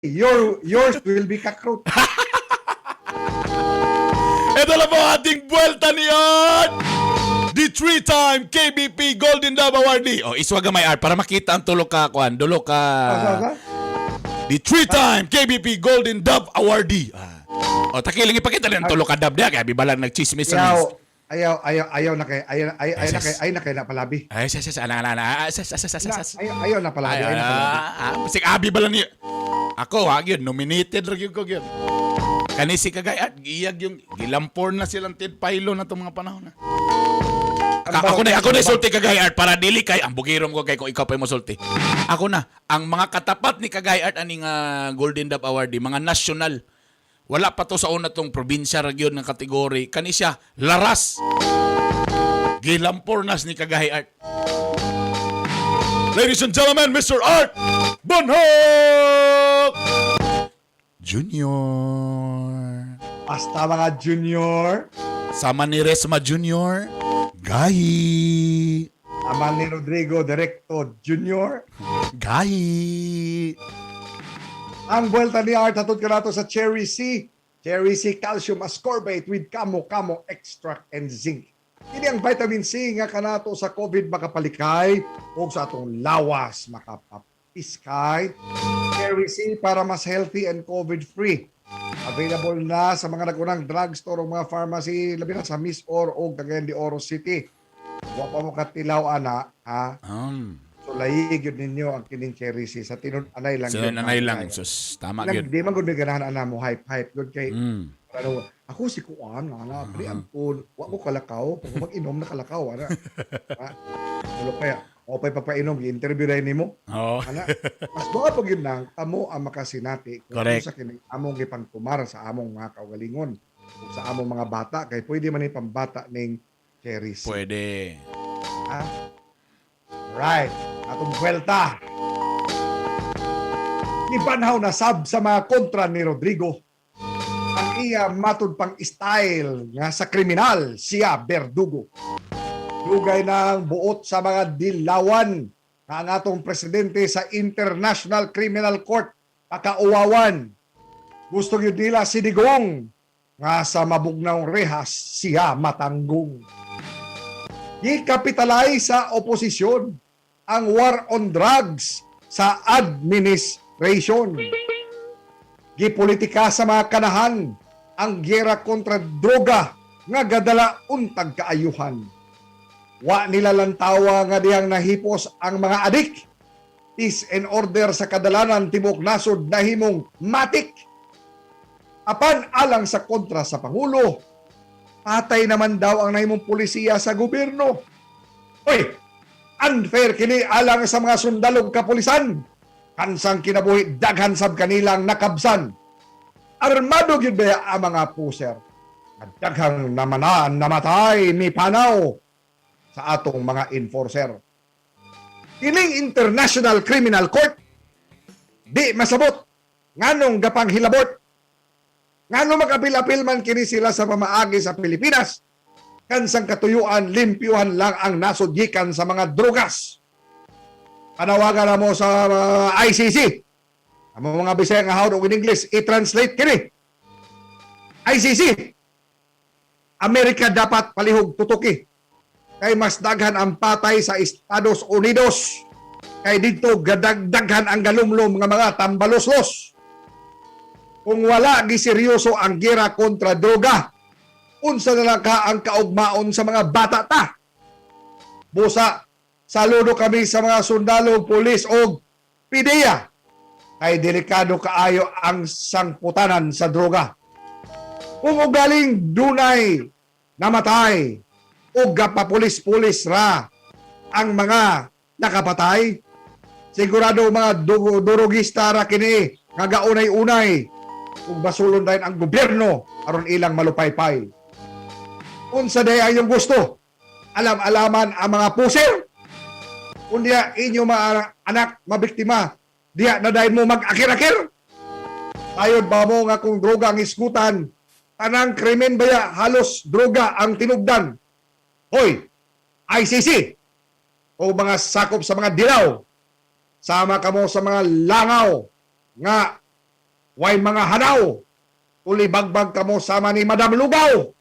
Yours will be cockroach. Ito na po ating buwelta ni Art! The three-time KBP Golden Dove Awardee. Oh, iswa gamay, Art, para makita ang tulo ka kuan, dulo ka. Asa, asa? The three-time KBP Golden Dove Awardee. Ah. Oh, takiling ipakita rin ang tulo ka dove diya kay bibalang nagchismis sa Ayaw, ayaw, ayaw, ayaw na kay, ayaw, ayaw, ayaw na Yes, kay, yes. ayaw na kay na palabi. Ay, sa sa sa ana ana ana. Ah, sa sa sa sa sa. Ayaw, ayaw na palabi, Ay, ayaw na palabi. ah, ah, sig abi ba lang niya? Ako, ha, yun, nominated ra gyud ko gyud. Kani si Kagay at giyag yung gilampor na silang Ted Pailo na itong mga panahon na. Ako na sulti, Kagay Art, para dili kay ang bugirom ko kay kung ikaw pa mo sulti. Ako na ang mga katapat ni Kagay Art aning Golden Dove Award, di, mga national. Wala pa to sa una tong probinsya ra gyud ng kategory. Kani siya laras. Gilampor nas ni Kagay Art. Ladies and gentlemen, Mr. Art Bonhoc Junior. Basta mga junior, Sama ni Resma Junior. Gahi. Ama ni Rodrigo Directo Junior. Gahi. Ang buwelta ni Art hatod kanato sa Cherry C. Cherry C Calcium Ascorbate with Kamo Kamo Extract and Zinc. Kini ang vitamin C nga kanato sa COVID makapalikay o sa atong lawas makapapiskay. Cherry C para mas healthy and COVID-free. Available na sa mga nagunang drugstore o mga pharmacy, labi na sa Miss Or o Cagayan de Oro City. Wa pa mo katilaw ana, ha? So layi gyud ninyo ang kining Cherry C sa tinud-anay lang. So, gyud nanay lang. ang kaya. Sus, tama Nang gyud. di man gud may ganahan ana mo hype hype gud kay ano ako si kuan ana pre angkon wa ko kalakaw pag mag-inom na kalakaw ana. Ha? Tulo kaya o pay papainom gi-interview dahil nimo Oo. ana mas buo pag yun lang kamo ang makasinati kung Correct. sa kini among gipangtumar sa among mga kaugalingon ug sa among mga bata kay pwede man ni pambata ning Cherry C. Pwede. Ha? Right. Atong buwelta. Nibanhaw na sab sa mga kontra ni Rodrigo. Ang iya matud pang style nga sa kriminal siya berdugo. Dugay ng buot sa mga dilawan nga ang atong presidente sa International Criminal Court pakauwawan. Gusto gyud nila si Digong nga sa mabugnawng rehas siya matanggong. Gikapitalay sa oposisyon ang war on drugs sa administration. Gipolitika sa mga kanahan ang giyera kontra droga nga gadala untag kaayuhan. Wa nila lantawa nga dihang nahipos ang mga adik. Peace and order sa kadalanan tibok nasod nahimong matik. Apan alang sa kontra sa Pangulo, patay naman daw ang nahimong pulisiya sa gobyerno. Uy, unfair kini alang sa mga sundalog kapulisan. Kansang kinabuhi daghan sab kanilang nakabsan. Armado gyud ba ang mga puser? At daghang namanan namatay ni panaw sa atong mga enforcer. Kining International Criminal Court di masabot nganong gapang hilabot, ngano mag-apil-apil man kini sila sa pamaagi sa Pilipinas? Kansang katuyuan, limpyuhan lang ang nasod gikan sa mga drugas. Panawagan na mo sa ICC. Ang mga Bisaya nga hawd og in English, i-translate kini. ICC. Amerika dapat palihog tutuki. Kay mas daghan ang patay sa Estados Unidos. Kay didto gadagdaghan ang galumlom nga mga tambaloslos. Kung wala giseryoso ang gera kontra droga, unsa na lang ka ang kaugmaon sa mga bata ta? Busa, saludo kami sa mga sundalo, pulis og PDEA. Kay delikado kaayo ang sangputanan sa droga. Kung ugaling dunay namatay o gapapulis-pulis ra ang mga nakapatay, sigurado mga durugista ra kini nga gaunay-unay ug basulon dayon ang gobyerno aron ilang malupaypay. Unsa day ang inyong gusto? Alam-alaman ang mga puser? Kung diya inyo mga anak mabiktima, diya na dayon mo mag-akir-akir? Tayod ba mo nga kung droga ang iskutan, tanang krimen baya halos droga ang tinugdan? Hoy, ICC, o mga sakop sa mga dilaw, sama kamo sa mga langaw nga Way mga hanaw. Tuli bagbag kamo sama ni Madam Lugaw.